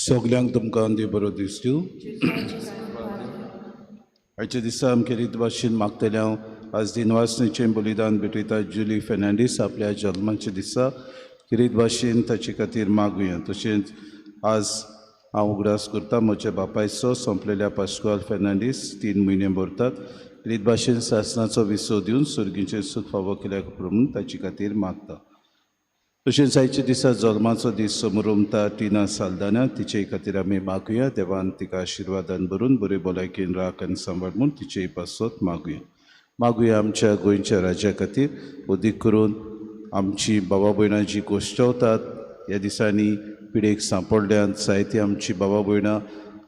सगल्यांक तुमकां देव बरो दीस दिवं. आयच्या दिसा आमचे रीत भाशेन मागतले हांव आज दिनवासनेचें बलिदान भेटयता जुली फेर्नांडीस आपल्या जल्माच्या दिसा रीत भाशेन ताचे खातीर मागुया. तशेंच आज हांव उगडास करता म्हज्या बापायचो सोंपलेल्या पास्कुआल फेर्नांडीस 3 म्हयने भरतात. रीत भाशेन सासनाचो विसव दिवन सुर्गीचें सूख फावो केल्या म्हणून ताचे खातीर मागता. तशेंच आयच्या दिसा जल्माचो दीस समोरमता टिना साल्दाना तिचे खातीर आमी मागुया. देवान तिका आशिर्वादान भरून बरी भलायकेन राख आनी सांबाळ म्हूण तिचे पासत मागुया. मागुया आमच्या गोंयच्या राज्या खातीर, अदीक करून आमची बाबा भयणां जी कोश्टवतात ह्या दिसांनी पिडेक सांपडल्यान जायती आमची बाबा भयणां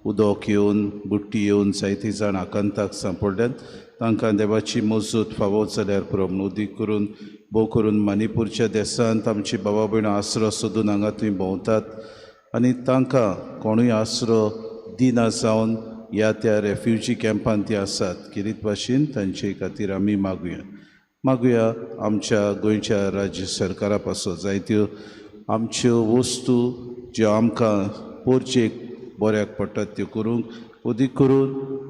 उदक येवन बुट्टी येवन जायती जाण आकांताक सांपडल्यान तांकां देवाची मजूत फावो जाल्यार पुरो म्हूण अदीक करून भोव करून मणिपूरच्या देशांत आमची बाबा भयणां आसरो सोदून हांगा थंय भोंवतात आनी तांकां कोणूय आसरो दिना जावन ह्या त्या रेफ्युजी कॅम्पान ती आसात. किरीत भाशेन तांचे खातीर आमी मागुया. मागुया आमच्या गोंयच्या राज्य सरकारा पासून जायत्यो आमच्यो वस्तू ज्यो आमकां पोरचेक बऱ्याक पडटात त्यो करूंक, अदीक करून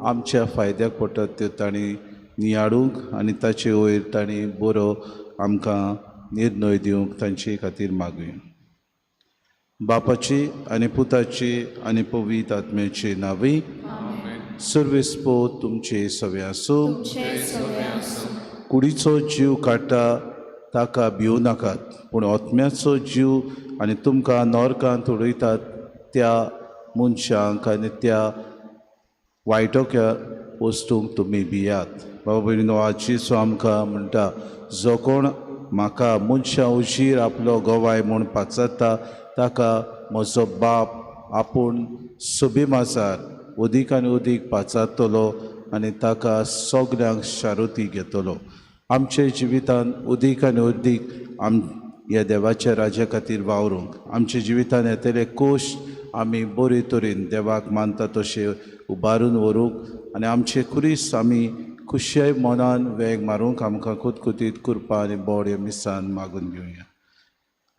आमच्या फायद्याक पडटात त्यो तांणी नियाळूंक आनी ताचे वयर तांणी बरो आमकां निर्णय दिवंक तांचे खातीर मागुया. बापाची आनी पुताची आनी पवित्र आत्म्याचे नांवी. सर्वेस्पो तुमचे सवे आसूं. कुडीचो जीव काडटा ताका भिवं नाकात, पूण आत्म्याचो जीव आनी तुमकां नरकांत उडयतात त्या मनशांक आनी त्या वायटोक्या वस्तूंक तुमी भियात. बाबा भयणीनो, आज जेजू आमकां म्हणटा, जो कोण म्हाका मनशां उशीर आपलो गवाय म्हूण पाचारता ताका म्हजो बाप आपूण सोबीमाजार अदीक आनी अदीक पाचारतलो आनी ताका सगल्यांक शारुती घेतलो. आमच्या जिवितान अदीक आनी अदीक ह्या देवाच्या राज्या खातीर वावरूंक, आमच्या जिवितान येतले कोश आमी बरे तरेन देवाक मानता तशें उबारून व्हरूंक आनी आमचे खुरीस आमी खुशाय मनान वेग मारूंक आमकां कुतकुतीत कृपा आनी बोड मिसान मागून घेवया.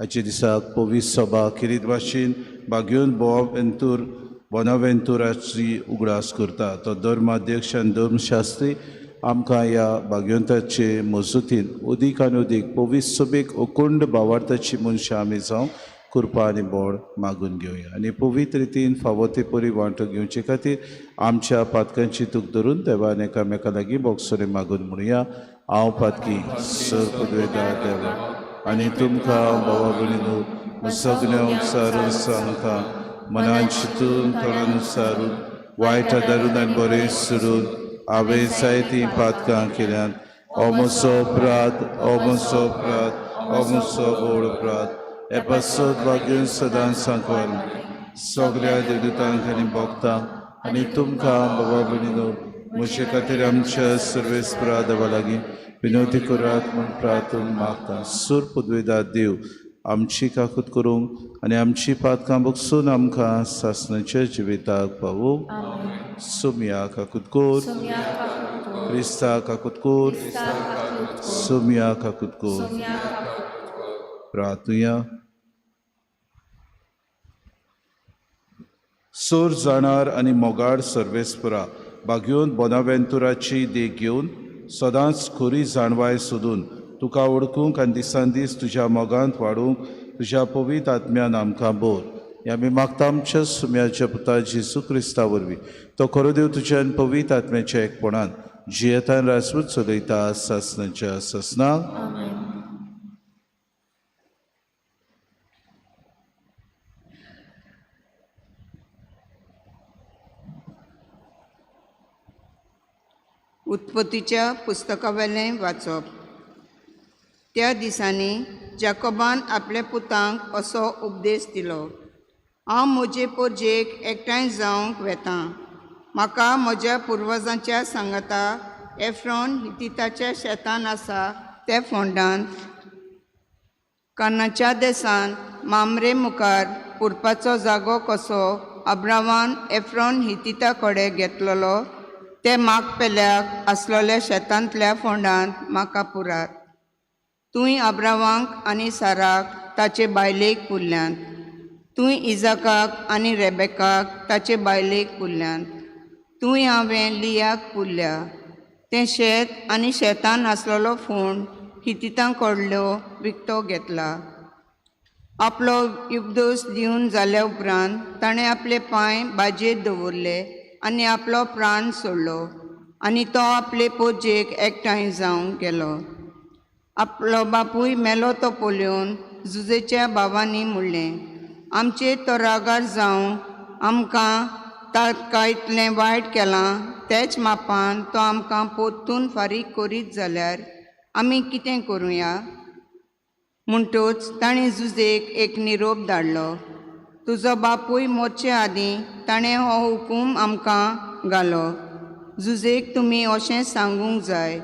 आयच्या दिसाक पवित्र सभा किरीत भाशेन बागयोन बोनावेंतुराची उगडास करता. तो धर्माध्यक्ष आनी धर्मशास्त्री आमकां ह्या भाग्यवंताचे मजतीन अदीक आनी अदीक पवित्र सभेक अखंड भावार्थाची मनशां आमी जावं कृपा आनी बोड मागून घेवया आनी पवित्र रितीन फावो ते परी वांटो घेवचे खातीर आमच्या पातकांची तूक धरून देवान एकामेका लागीं बोगसोरे मागून म्हणुया. हांव पातकी सर पुदवेदा देवा आनी तुमकां बाबा भयणीनो सगळ्या सारून सांगता, मनान चिंतून तोंडान सारून वायट धरून आनी बरें सोडून हांवें जायतीं पातकां केल्यात. हो म्हजो अपराध, हो म्हजो अपराध, हो म्हजो व्हड अपराध. हे पासत भाग्य सदांच सांकवाल सगळ्या देवदूतांक आनी भक्तांक आनी तुमकां बाबा भयणीनो म्हजे खातीर आमच्या सर्वेस्परा देवा लागीं विनवती करात म्हूण प्रार्थून मागता. सूर पुदवेदा देव आमची काकूत करूंक आनी आमची पातकां बगसून आमकां सासणाच्या जिविताक पावोवंक. सुमया काकूत कोर, क्रिस्ता काकूत कोर, सुमया काकूत कोर. प्रार्थुया. सोर जाणार आनी मोगाळ सर्वेस्परा बागयोन बोनावेंतुराची देख घेवन सदांच खरी जाणवाय सोदून तुका वळखूंक आनी दिसान दीस तुज्या मोगांत वाडूंक तुज्या पवित्र आत्म्यान आमकां बोर. हे आमी मागता आमच्या सुम्याच्या पुता जेजू क्रिस्ता वरवीं. तो खरो देव तुज्या आनी पवित्र आत्म्याच्या एकपणान जियेतान राजपूत चलयता सासनाच्या सासना. उत्पत्तीच्या पुस्तकावेलें वाचप. त्या दिसांनी जाकोबान आपल्या पुतांक असो उपदेश दिलो, हांव म्हजे पोरजेक एकठांय जावंक वेतां. म्हाका म्हज्या पुर्वजांच्या सांगाता एफ्रॉन हितिताच्या शेतान आसा ते फोंडांत कानाच्या देसान मामरे मुखार पुरपाचो जागो कसो अब्रावान एफ्रॉन हितिता कडेन घेतलेलो ते मागपेल्याक आसलेल्या शेतांतल्या फोंडांत म्हाका पुरात. तूंय अब्रावांक आनी साराक ताचे बायलेक पुरल्यांत. तूंय इजाकाक आनी रेबेकाक ताचे बायलेक पुरल्यांत. तूंय हांवें लियाक पुरल्या. तें शेत आनी शेतान आसलेलो फोंड हितितां कडलो विकतो घेतला. आपलो उपदोस दिवन जाल्या उपरांत ताणें आपले पांय बाजेर दवरले आनी आपलो प्राण सोडलो आनी तो आपले पोजेक एकठांय जावंक गेलो. आपलो बापूय मेलो तो पळोवन जुजेच्या भावांनी म्हणलें, आमचेर तो रागार जावं आमकां ताका इतलें वायट केलां तेच मापान तो आमकां परतून फारीक करीत जाल्यार आमी कितें करुया? म्हणटूच ताणें जुजेक एक निरोप धाडलो, तुजो बापूय मरचे आदीं ताणें हो हुकूम आमकां घालो, जुजेक तुमी अशें सांगूंक जाय,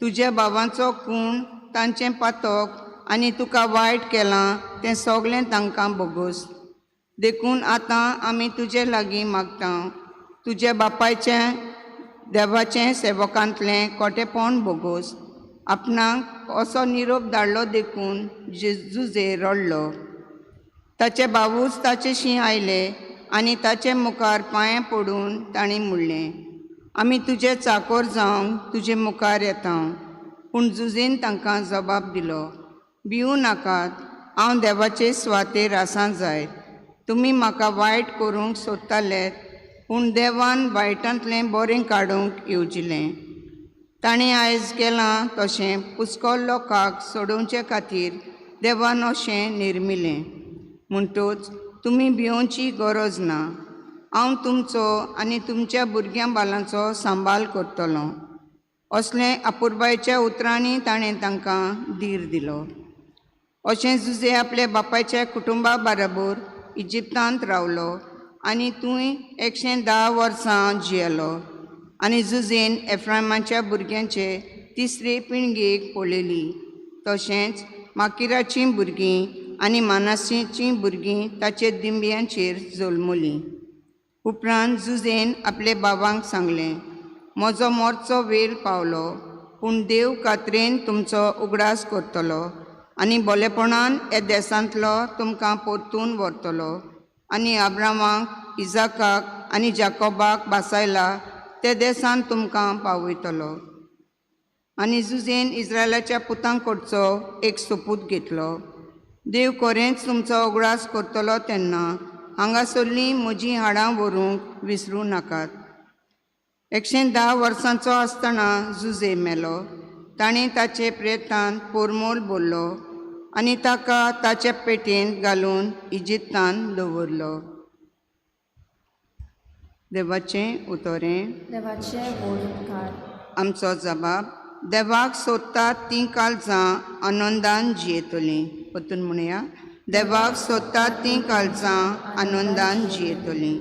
तुज्या भावांचो खूण तांचें पातक आनी तुका वायट केलां तें सगळें तांकां भोगोस. देखून आतां आमी तुजे लागीं मागता, तुज्या बापायचें देवाचें सेवकांतलें कोटेपण भोगोस. आपणाक असो निरोप धाडलो देखून जुजे रडलो. ताचे भावूच ताचेशी आयले आनी ताचे मुखार पांये पडून तांणी म्हणलें, आमी तुजे चाकोर जावंक तुजे मुखार येता. पूण जुजेन तांकां जबाब दिलो, भिवू नाकात, हांव देवाचे सुवातेर आसा जायत. तुमी म्हाका वायट करूंक सोदताले, पूण देवान वायटांतलें बरें काडूंक येवजिलें. ताणें आयज केलां तशें पुस्कोल लोकांक सोडोवचे खातीर देवान अशें निर्मिलें. म्हणटूच तुमी भिवची गरज ना. हांव तुमचो आनी तुमच्या भुरग्यां बालांचो सांबाळ करतलो. असलें अपुरबायच्या उतरांनी ताणें तांकां धीर दिलो. अशें जुजे आपल्या बापायच्या कुटुंबा बरोबर इजिप्तांत रावलो आनी तूंय 110 वर्सां जियेलो. आनी जुजेन एफ्रायमाच्या भुरग्यांचे तिसरे पिळगेक पळयली. तशेंच माकिराचीं भुरगीं आनी मानासीचीं भुरगीं ताचे दिंब्यांचेर जल्मलीं. उपरांत जुजेन आपले बाबांक सांगलें, म्हजो मरचो वेळ पावलो, पूण देव कात्रेन तुमचो उगडास करतलो आनी बोलेपणान ह्या देसांतलो तुमकां परतून व्हरतलो आनी अब्रामाक, इजाकाक आनी जाकोबाक बासायला ते देसान तुमकां पावयतलो. आनी जुजेन इस्रायलाच्या पुतांक कडचो एक सोपूत घेतलो, देव खरेंच तुमचो उगडास करतलो तेन्ना हांगासरलीं म्हजीं हाडां व्हरूंक विसरूं नाकात. 110 वर्सांचो आसतना जुजे मेलो. ताणें ताचे प्रेतान पोरमोल भरलो आनी ताका ताचे पेटेंत घालून इजिप्तान दवरलो. देवाचें उतरें. देवाचें व्हड उपकार. आमचो जबाब, देवाक सोदतात तीं काळजां आनंदान जियेतलीं. परतून म्हणया, देवाक सोदतात तीं काळजां आनंदान जियेतलीं.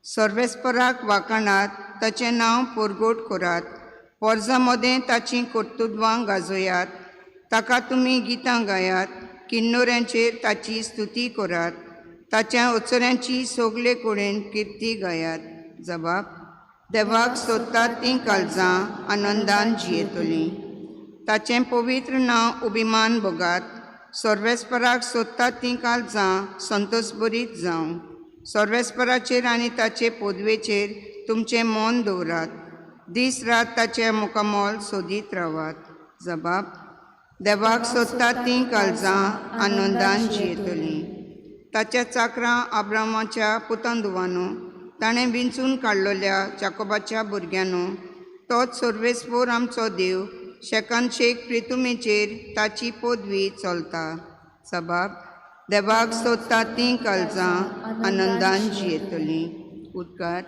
सर्वेस्पराक वाखाणात, ताचें नांव परगट करात, पोरजां मदें ताचीं कर्तुत्वां गाजयात. ताका तुमी गितां गायात, किन्नोऱ्यांचेर ताची स्तुती करात, ताच्या अचऱ्यांची सगळे कडेन किर्ती गायात. जबाब, देवाक सोदतात तीं काळजां आनंदान जियेतलीं. ताचें पवित्र नांव अभिमान भोगात, सर्वेस्पराक सोदतात तीं काळजां संतोषभरीत जावं. सर्वेस्पराचेर आनी ताचे पदवेचेर तुमचें मन दवरात, दीस रात ताचें मुखामोल सोदीत रावात. जबाब, देवाक सोदतात तीं काळजां आनंदान जियेतलीं. ताच्या चाकरां आब्रामाच्या पुतांदुवानो, ताणें विंचून काडलोल्या जाकोबाच्या भुरग्यांनो, तोच सर्वेस्पोर आमचो देव, शेकानशेक प्रितुमेचेर ताची पदवी चलता. सबाब देवाक सोदता तीं काळजां आनंदान जियेतलीं. उदकार.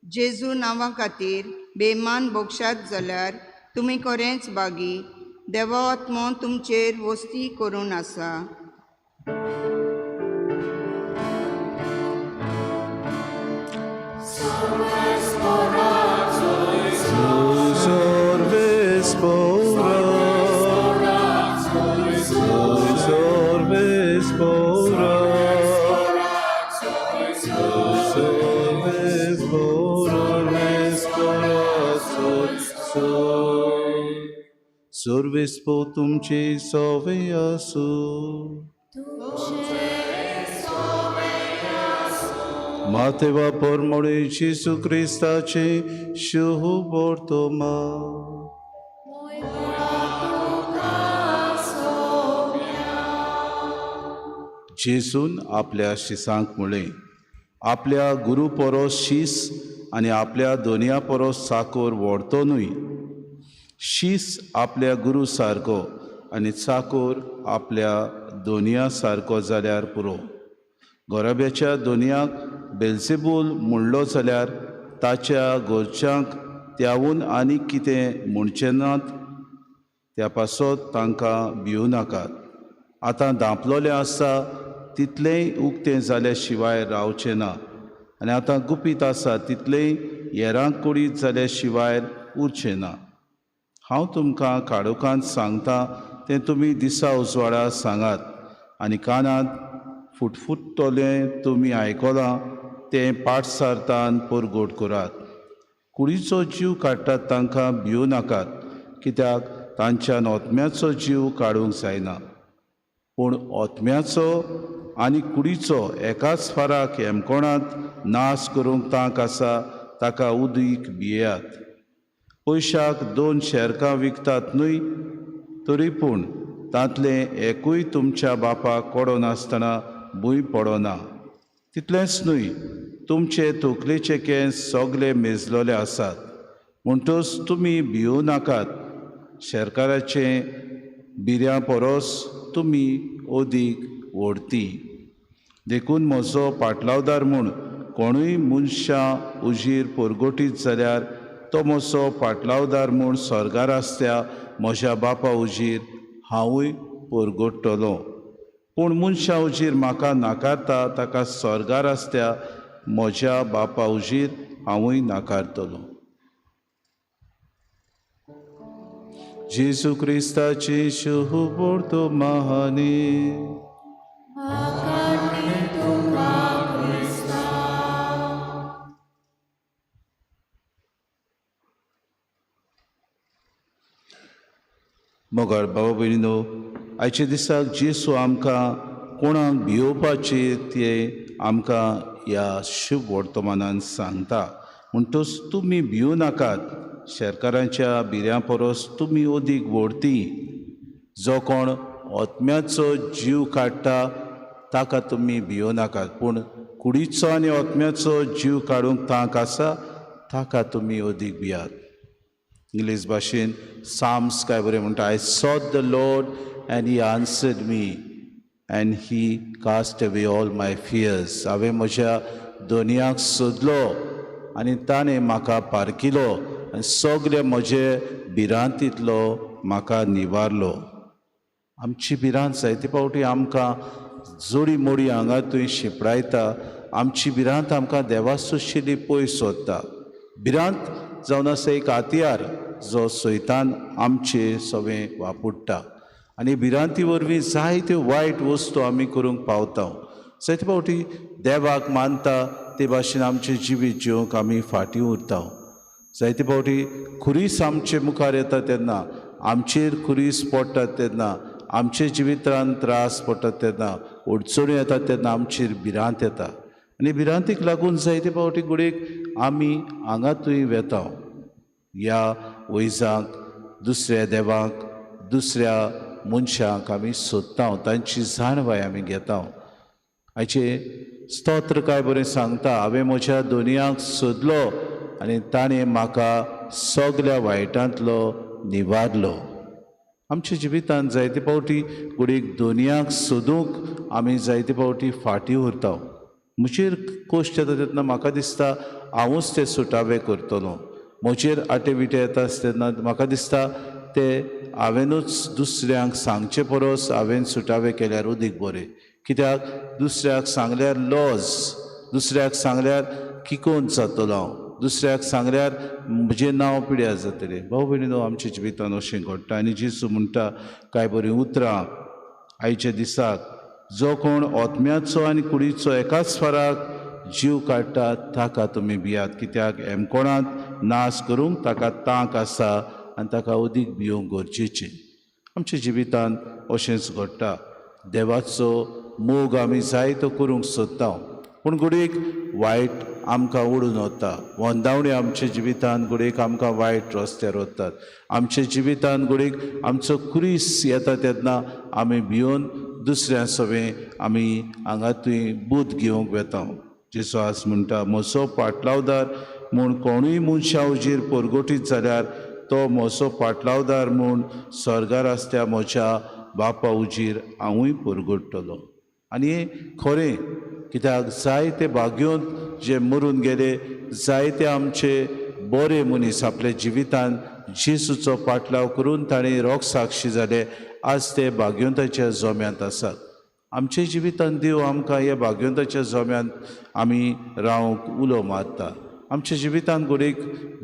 जेजू नांवा खातीर बेमान भोगशात जाल्यार तुमी खरेंच बागी. देवा आत्मो तुमचेर वस्ती करून आसा. सर्वेस्पो तुमचे सवे आसूं. मातेवा परमोळे जेजू क्रिस्ताचे शुभ वर्तमान. जेजून आपल्या शिसांक म्हळें, आपल्या गुरू परोस शीस आनी आपल्या दोनया परोस चाकोर व्हडतो न्हय. शीस आपल्या गुरू सारको आनी चाकोर आपल्या दोनया सारको जाल्यार पुरो. गोराब्याच्या दोनयाक बेल्सेबूल म्हणलो जाल्यार ताच्या घरच्यांक त्यावून आनी कितें म्हणचें नात, त्या पासत तांकां भिवू नाकात. आतां धांपलोलें आसा तितलेंय उक्तें जाल्या शिवाय रावचें ना, आनी आतां गुपीत आसा तितलेंय हेरांक कुडीत जाल्या शिवाय उरचें ना. हांव तुमकां काळोखांत सांगता तें तुमी दिसा उजवाडा सांगात, आनी कानांत फुटफुटतलें तुमी आयकलां तें पाटसारतान परगोट करात. कुडीचो जीव काडटात तांकां भिवू नाकात, कित्याक तांच्यान ओतम्याचो जीव काडूंक जायना. पूण ओतम्याचो आनी कुडीचो एकाच फाराक हेमकोणांत नाश करूंक तांक आसा, ताका उदीक भियेयात. पयशाक 2 शेरकां विकतात न्हय, तरी पूण तांतलें एकूय तुमच्या बापाक कोडोनासतना भूंय पडना. तितलेंच न्हय, तुमचे तकलेचे केंस सगळे मेजलोले आसात. म्हणटच तुमी भिवू नाकात, शेरकाराचे बिऱ्यां परोस तुमी अदीक व्हडती. देखून म्हजो पाटलावदार म्हूण कोणूय मनशां उजीर परगटीत जाल्यार तो म्हजो पाटलावदार म्हूण स्वर्गार आसत्या म्हज्या बापा उजीर हांवूय परगट्टलो. पूण मनशां उजीर म्हाका नाकारता ताका स्वर्गार आसत्या म्हज्या बापा उजीर हांवूय नाकारतलो. जेजू क्रिस्ताची शुभ वर्तमानी. मोगाळ बाबा भयणीनो, आयच्या दिसाक जेजू आमकां कोणाक भियोवपाचें तें आमकां ह्या शुभ वर्तमानान सांगता. म्हणटच तुमी भिवू नाकात, शेरकारांच्या भिऱ्यां परस तुमी अदीक व्हडती. जो कोण ओतम्याचो जीव काडटा ताका तुमी भिवू नाकात, पूण कुडीचो आनी ओतम्याचो जीव काडूंक तांक आसा ताका तुमी अदीक भियात. इंग्लीश भाशेन साम्स काय बरें म्हणटा, I sought the Lord and he answered me and he cast away all my fears. हांवें म्हज्या दोनयाक सोदलो आनी ताणें म्हाका पारखिलो आनी सगळे म्हजे भिरांतींतलो म्हाका निवारलो. आमची भिरांत जायते फावटी आमकां जोडी मोडी हांगा थंय शिंपडायता. आमची भिरांत आमकां देवासोशिल्ली पयस सोदता. भिरांत जावन आसा एक हातयार जो सैतान आमचे सवें वापुडटा, आनी भिरांती वरवीं जायत्यो वायट वस्तू आमी करूंक पावता. जायते फावटी देवाक मानता ते भाशेन आमचें जिवीत जिवंक आमी फाटीं उरता. जायते फावटी खुरीस आमचे मुखार येता तेन्ना, आमचेर खुरीस पडटात तेन्ना, आमचे जिवितान त्रास पडटात तेन्ना, अडचण्यो येतात तेन्ना आमचेर भिरांत येता आनी भिरांतीक लागून जायते फावटी घडयेक आमी हांगा थंय वेता. ह्या वैजांक, दुसऱ्या देवांक, दुसऱ्या मनशांक आमी सोदता, तांची जाणवाय आमी घेता. आयचें स्तोत्र काय बरें सांगता, हांवें म्हज्या दोनयांक सोदलो आनी ताणें म्हाका सगल्या वायटांतलो निवारलो. आमच्या जिवितांत जायते फावटी घडयेक दोनयांक सोदूंक आमी जायते फावटी फाटीं उरता. म्हजेर कश्ट येता तेन्ना म्हाका दिसता हांवूच ते सुटावे करतलो. म्हजेर आटे विटे येता तेन्ना म्हाका दिसता ते हांवेनूच दुसऱ्यांक सांगचे परस हांवें सुटावे केल्यार अदीक बरें. कित्याक दुसऱ्याक सांगल्यार लॉज, दुसऱ्याक सांगल्यार किकोन जातलो हांव, दुसऱ्याक सांगल्यार म्हजें नांव पिड्यार जातलें. भाव भयणीनो, आमच्या जिवितान अशें घडटा. आनी जेजू म्हणटा कांय बरीं उतरां आयच्या दिसाक, जो कोण आत्म्याचो आनी कुडीचो एकाच फाराक जीव काडटा ताका तुमी भियात. कित्याक एमकोणांत नाश करूंक ताका तांक आसा आनी ताका अदीक भियोंक गरजेचें. आमच्या जिवितांत अशेंच घडटा. देवाचो मोग आमी जाय तो करूंक सोदता, पूण घडयेक वायट आमकां ओडून वता. वंदावणी आमच्या जिवितांत घडयेक आमकां वायट रस्त्यार वतात. आमच्या जिवितांत घडयेक आमचो क्रिस येता तेन्ना आमी भियोन दुसऱ्या सवें आमी हांगा थंय बूद घेवंक वेता. जेजू आज म्हणटा, म्हजो पाटलावदार म्हूण कोणूय मनशा उजीर परगटीत जाल्यार तो म्हजो पाटलावदार म्हूण स्वर्गार आसत्या म्हज्या बापा उजीर हांवूय परगट्टलो. आनी खरें, कित्याक जायते भाग्योंत जे मरून गेले, जायते आमचे बरे मनीस आपल्या जिवितान जेजूचो पाटलाव करून ताणें रोगसाक्षी जाले, आज ते भाग्योंताच्या जोम्यांत आसात. आमच्या जिवितान देव आमकां ह्या भाग्योंताच्या जोम्यांत आमी रावंक उलो मारता. आमच्या जिवितान घडयेक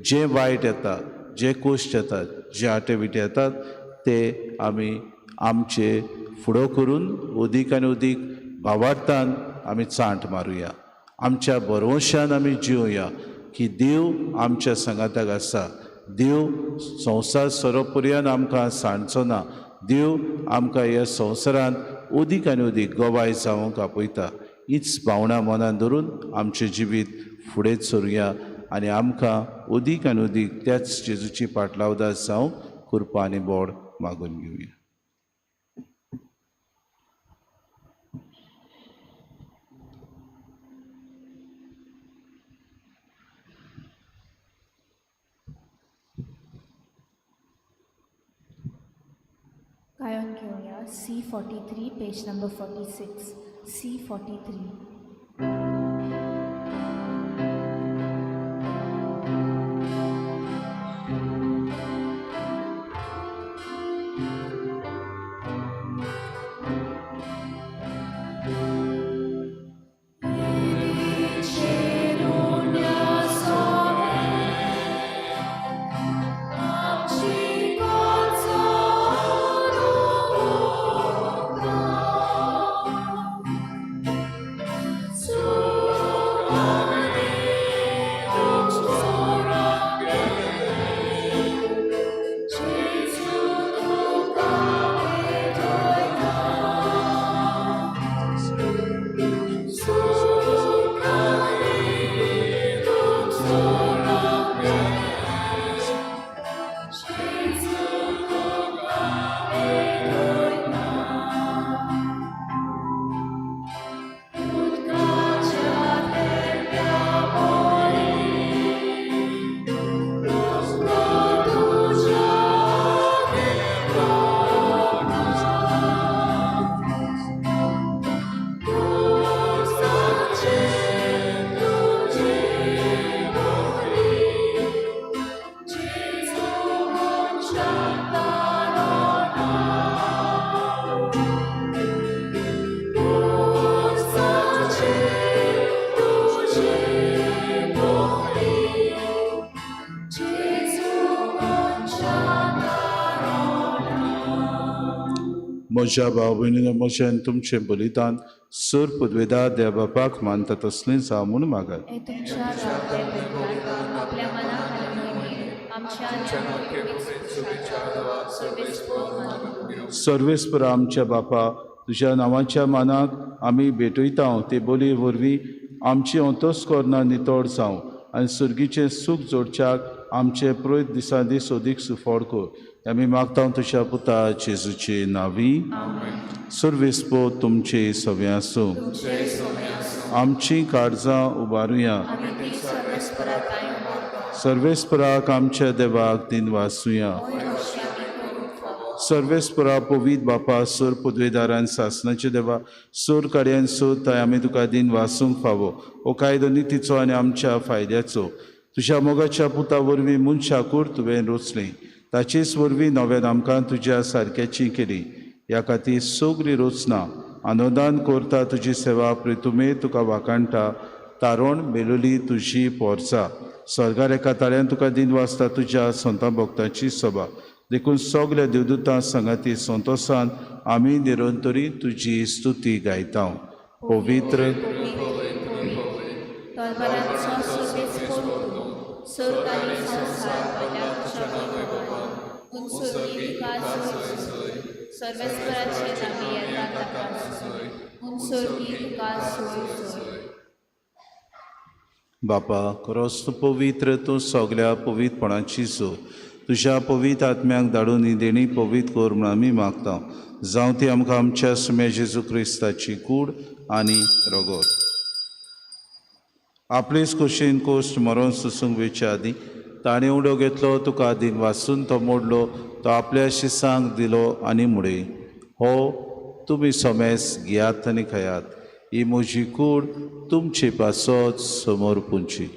जें वायट येता, जे कश्ट येतात, जे आटे विटे येतात, ते आमी आमचे फुडो करून अदीक आनी अदीक भावार्थान आमी चांट मारुया. आमच्या भरवंशान आमी जिवया की देव आमच्या सांगाताक आसा. देव संवसार सरोपर्यान आमकां सांडचो ना. देव आमकां ह्या संवसारांत अदीक आनी अदीक गवाय जावंक आपयता. हीच भावना मनान धरून आमचें जिवीत फुडें चरुया आनी आमकां अदीक आनी अदीक त्याच जेजूची पाटलावदार जावंक कृपा आनी बोड मागून घेवया. गायन घेवया C43, page number 46. C43. म्हज्या भाव भयणीनो, म्हजें आनी तुमचें बलिदान सोर पदवेदार देव बापाक मानता तसलें जावं म्हूण मागात. तुमच्या बलिदान आपल्या मनाक आमच्या सर्वेस्पर आमच्या बापा, तुज्या नांवाच्या मानाक आमी भेटयता ते बोली वरवीं आमची अंतस्कर्णां नितळ जावं आनी सुर्गीचें सूख जोडच्याक आमचे प्रोयत दिसा दीस अदीक सुफळ कर. आमी मागता तुज्या पुता जेजूचे नांवी. सर्वेस्पर तुमचे सगळें आसूं. आमचीं काळजां उबारुया. सर्वेस्पराक आमच्या देवाक दिनवासुया. सर्वेस्परा पवीत बापा, सोर पदवेदारान सासनाचे देवा, सोर कार्यान सोर ताय आमी तुका दिन वासूंक फावो. हो कायदो नितीचो आनी आमच्या फायद्याचो. तुज्या मोगाच्या पुता वरवीं मनशाकूर तुवें रोचलें, ताचेच वरवीं नव्यान आमकां तुज्या सारक्याची केली. ह्या खातीर सगळी रचना आनंदान करता तुजी सेवा, प्रितुमे तुका वाखाणटा, तारण मेलोली तुजी पोरसा. स्वर्गार एका ताळ्यान तुका दिन वाचता तुज्या संतां भक्तांची सभा. देखून सगल्या देवदूतां सांगाती संतोसान आमी निरंतरी तुजी स्तुती गायता. पवित्र बापा, खरोच तूं पवित्र, तूं सगल्या पवित्रपणाची सो. तुज्या पवित्र आत्म्याक धाडून ही देणी पवित्र कर म्हूण आमी मागता. जावं ती आमकां आमच्या सुम्या जेजू क्रिस्ताची कूड आनी रगत. आपलेच कुशीन कोश्ट मरोन सोसूंक वेच्या आदीं ताणें उडो घेतलो, तुका दिन वाचून तो मोडलो, तो आपल्या शिसांक दिलो आनी मुडे, हो तुमी समेस घेयात आनी खायात, ही म्हजी कूड तुमचे पासत समोर पुंची.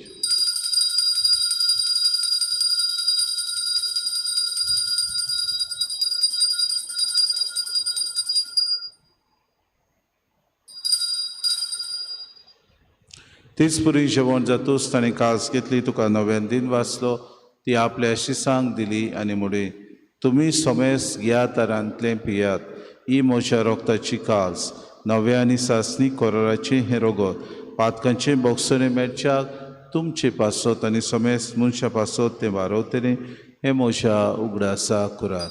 तीच पुरी जेवण जातूच ताणें कास घेतली, तुका नव्यान दिन वाचलो, ती आपल्या शिसांक दिली आनी मुडे, तुमी समेस घेयात रांतलें पियात, ही म्हज्या रोगताची कास, नव्या आनी सासणी कोराचें हें रोगत, पातकांचें बोगसणें मेळच्याक तुमचे पासत आनी समेस मनशा पासत तें वारवतलें, हें म्हज्या उगडासा करात.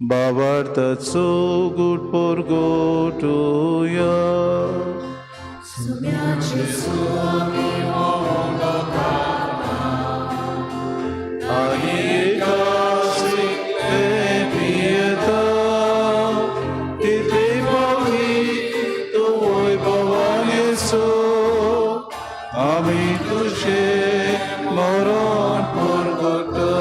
बाबार्थाचो गुट पोरगोटुया. आनी एकाच पियेता तितले पावली तूं वैभवान येसो, आमी तुजें मरण पोरगोटा.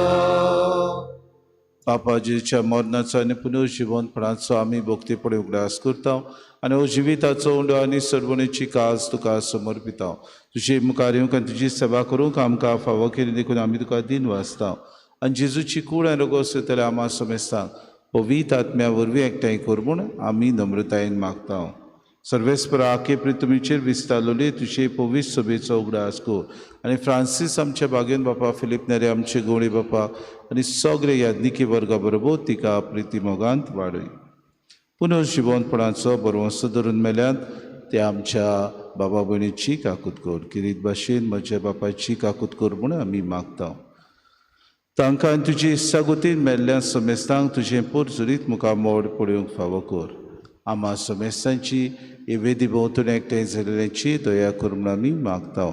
बापाजीच्या मरणाचो आनी पुनर्जिवनपणाचो आमी भक्तीपणी उगडास करता आनी हो जिविताचो उंडो आनी सर्वणेची काज तुका समर्पिता. तुजे मुखार येवंक आनी तुजी सेवा करूंक आमकां फावो केली देखून आमी तुका दिन वाचता. आनी जेजूची कूड आनी रोगोस जाल्यार आमा समेस्तांक पवित्र आत्म्या वरवीं एकठांय कर म्हूण आमी नम्रतायेन मागता. सर्वेस्परा आखे प्रितुमीचेर विस्तारलोली तुजे पवित्र सभेचो उगडास कर आनी फ्रांसीस आमच्या बागेन बापा, फिलीप नेरे आमचे गवळी बापा आनी सगळे याज्ञिकी वर्गा बरोबर तिका प्रिती मोगांत वाडय. पुनर्जिवनपणाचो बरवंसो धरून मेल्यात ते आमच्या बाबा भयणीची काकूत कर. किरीत भाशेन म्हज्या बापायची काकूत कर म्हूण आमी मागता. तांकां आनी तुजी इत्सागुतीन मेल्ल्या समेस्तांक तुजें पोरजुरीत मुखार मोड पळोवंक फावो कर. आमा समेस्तांची ही वेदी भोंवतणी एकठांय जाल्ल्याची दया कर म्हूण आमी मागता.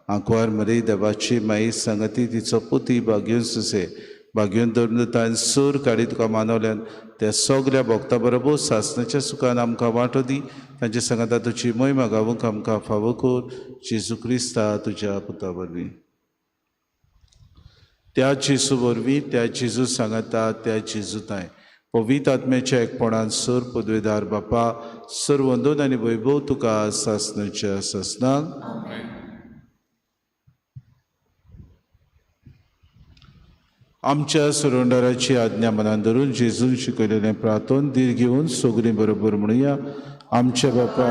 आंकवार मरे देवाची माई सांगती तिचो पुती बागेवन सुसे बागेवन धरून सूर काडी तुका मानवल्यान त्या सगल्या भक्ता बरोबर सासणाच्या सुखान आमकां वांटो दी. तांचे सांगाता तुजी मोहिमा गावूंक आमकां फावो कर. जेजू क्रिस्ता तुज्या पुता वरवीं. त्या जेजू वरवीं, त्या जेजू सांगाता, त्या जेजू ताय पवित्र आत्म्याच्या एकपणान सर पदवेदार बापा, सर वंदन आनी वैभव तुका सासणाच्या सासणाक. आमच्या सुरंडराची आज्ञा मनान धरून जेजून शिकयलेलें प्रार्थन धीर घेवन सगळीं बरोबर म्हणुया. आमचे बापा,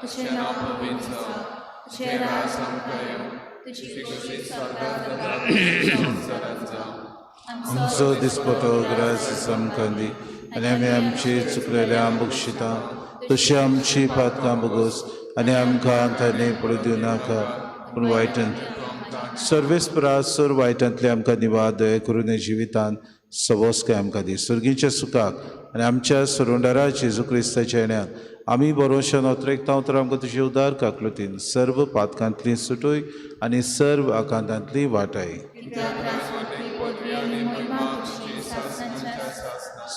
तुझें नांव पवित्र जावं, तुझें राज आमकां येवं, तुजी खोशी स्वर्गात जाता तशी संवसारांत जावं. आमचो दिसपटो ग्रास आमकां दी आनी आमी आमची चुकलेल्या बक्षिता तशी आमची पातकां बगोस आनी आमकां ताणें पडू दिवं नाका पूण वायटान सर्वेस्परा सर वायटांतले आमकां निवार दया करून ह्या जिवितांत सवोसकाय आमकां दी. सर्गीच्या सुखाक आनी आमच्या सरुंडारा जेजू क्रिस्ताच्या येण्याक आमी बरोवशान अत्रेकता तर आमकां तुजे उदार काकलुतीन सर्व पातकांतली सुटूय आनी सर्व आकांतांतली वाटाय.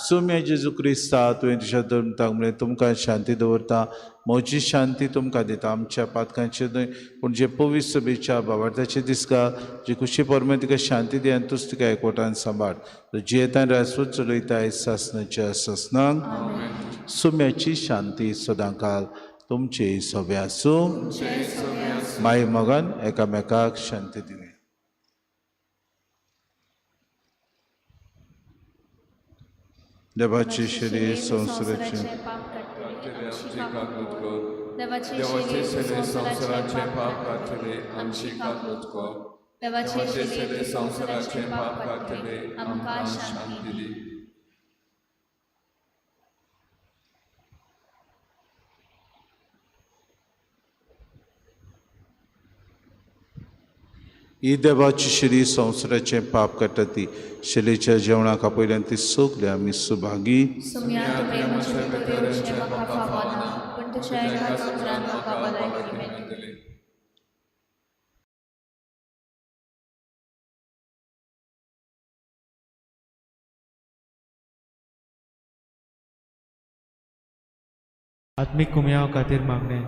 सुम्या जेजू क्रिस्ता, तुवें तुज्या धर्मताक म्हणलें तुमकां शांती दवरता, म्हजी शांती तुमकां दिता. आमच्या पातकांचेर न्हय पूण जे पवित्र सभेच्या बाबार्थाचे दिसका जे खुशी परमे तिका शांती दी आनी तूच तिका एकवटान सांबाळ. जियेतान राजपूत चलयताय सासनाच्या सासनाक. सुम्याची शांती सदांकाल तुमचे सोबे आसूं. माय मोगान एकामेकाक शांती दिली. देवाचे शरीर संवसाराचे पाप काडटले आमची काकूत कर. देवाचे देवाचे शरीर सेवे संवसाराचें संवसाराचें पाप काडटले आमची काकूत कर. देवाचे देवाचे शरीर सेवे संवसाराचें संवसाराचें पाप पाप काडटले काडटले आमकां आमकां शांती शांती दी. दी. ही देवाची शिरी संवसाराचें पाप काडटा ती शिलेच्या जेवणाक आपयल्यान ती सगळी आमी सुभागी. सुम्या तुवें म्हजे भितर येवचें म्हाका फावना, पूण तुज्या एकाच उतरान म्हाका भलायकी मेळटली. आत्मीक कुमयाव खातीर मागणें.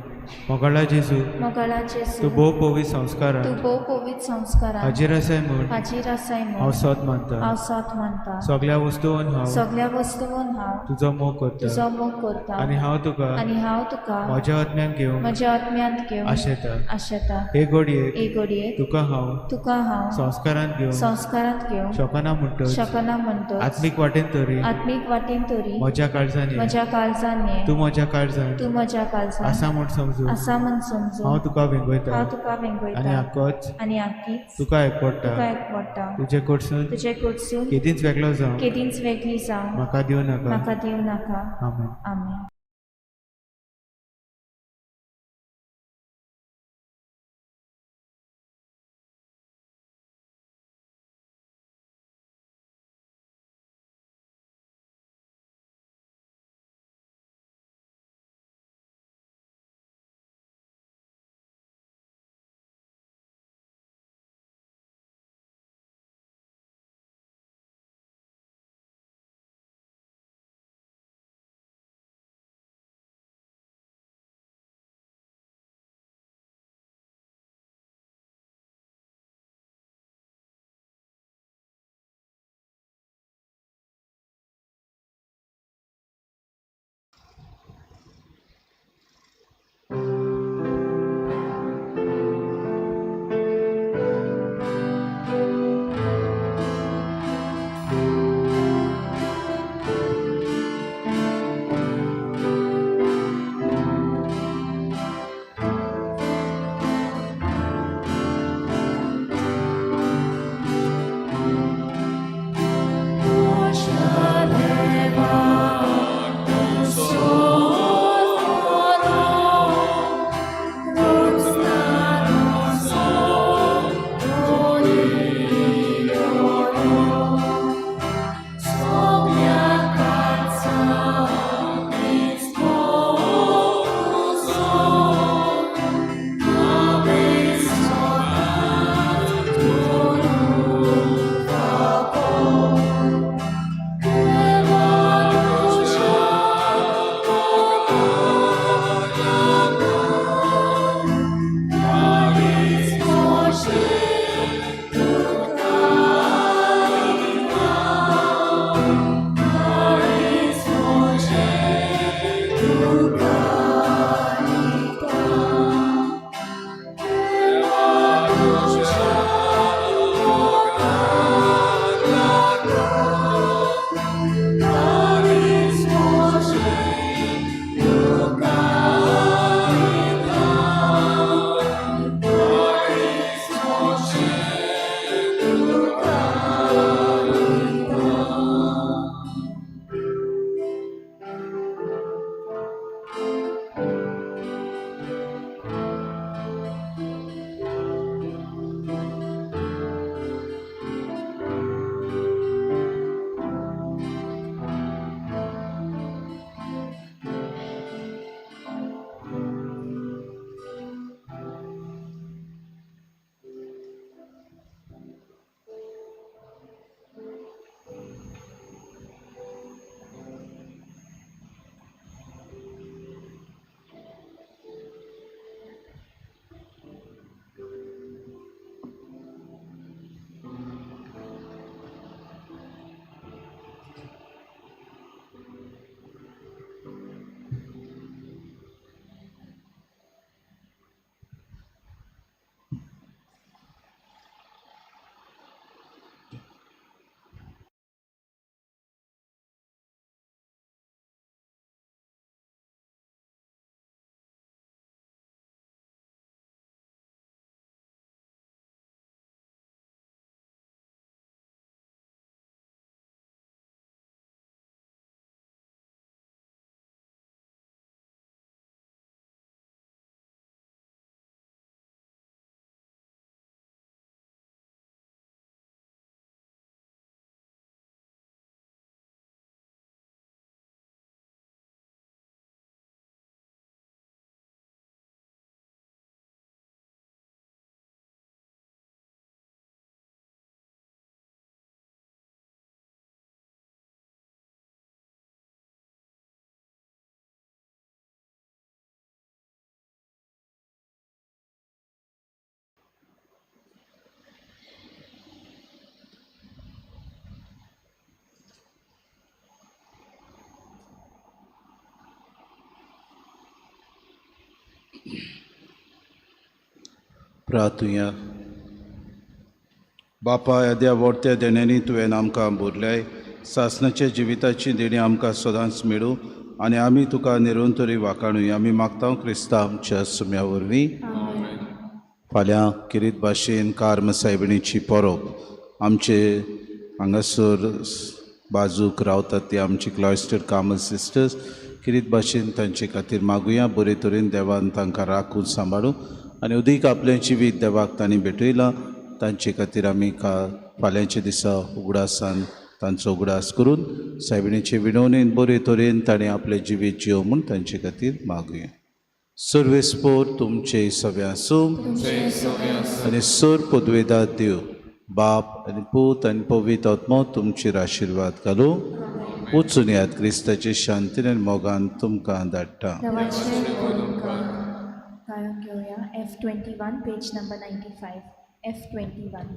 मोगाळा जेजू, मोगाळा जेजू, तूं भोव पवित्र तूं संस्कारांत भोव पवित्र संस्कारांत हाजीर आसाय म्हूण हाजीर आसाय हांव म्हूण सोद मानता. हांव सोद मानता. सगळ्या वस्तून हांव सगळ्या वस्तून हांव तुजो मोग करता तुजो मोग करता आनी हांव तुका आनी हांव तुका म्हज्या आत्म्यान घेवंक म्हज्या आत्म्यांत घेवन आशेता. आशेता. हे घडयेक हे घडयेक तुका हांव तुका हांव संस्कारांत घेवंक संस्कारांत घेवंक शकना म्हणटच शकना म्हणटच आत्मीक वाटेन तरी आत्मीक वाटेन तरी म्हज्या काळजान ये. म्हज्या काळजान ये. तूं म्हज्या काळजान तूं म्हज्या काळजान आसा म्हूण समजून आसा म्हूण समजून हांव तुका वेंगयता हांव तुका आनी वेंगयता आकोच आनी आकीच तुका तुका एकवटा. एकवटा. तुजे कडसून तुजे कडसून केदींच वेगळो जावं केदींच वेगळी जावं म्हाका दिवं नाका. म्हाका दिवं नाका. आमेन. आमेन. प्रार्थुया. बापा, येद्या व्हडत्या देण्यांनी तुवें आमकां भरल्याय. सासणाच्या जिविताची देणी आमकां सदांच मेळूं आनी आमी तुका निरंतरी वाखाणूया. आमी मागता क्रिस्ता आमच्या सुम्या वरवीं. फाल्यां किरीत भाशेन कार्म सायबिणीची परब. आमचे हांगासर बाजूक रावतात ती आमची क्लॉयस्टर कार्मल सिस्टर्स. किरीत भाशेन तांचे खातीर मागुया. बरे तरेन देवान तांकां राखून सांबाळूं आनी उदीक आपलें जिवीत देवाक तांणी भेटयलां. तांचे खातीर आमी फाल्यांच्या दिसा उगडासान तांचो उगडास करून सायबिणीचे विनवणेन बरे तरेन ताणें आपलें जिवीत जियो म्हूण तांचे खातीर मागुया. सर्वेस्पोर तुमचे सगळे आसूं आनी सर पदवेदार देव बाप आनी पूत आनी पवित्र आत्मो तुमचेर आशिर्वाद घालूं. वचून यात क्रिस्ताचे शांतीन आनी मोगान तुमकां धाडटा. देवाचे उपकार. गायन घेवया F21, page number 95. F21.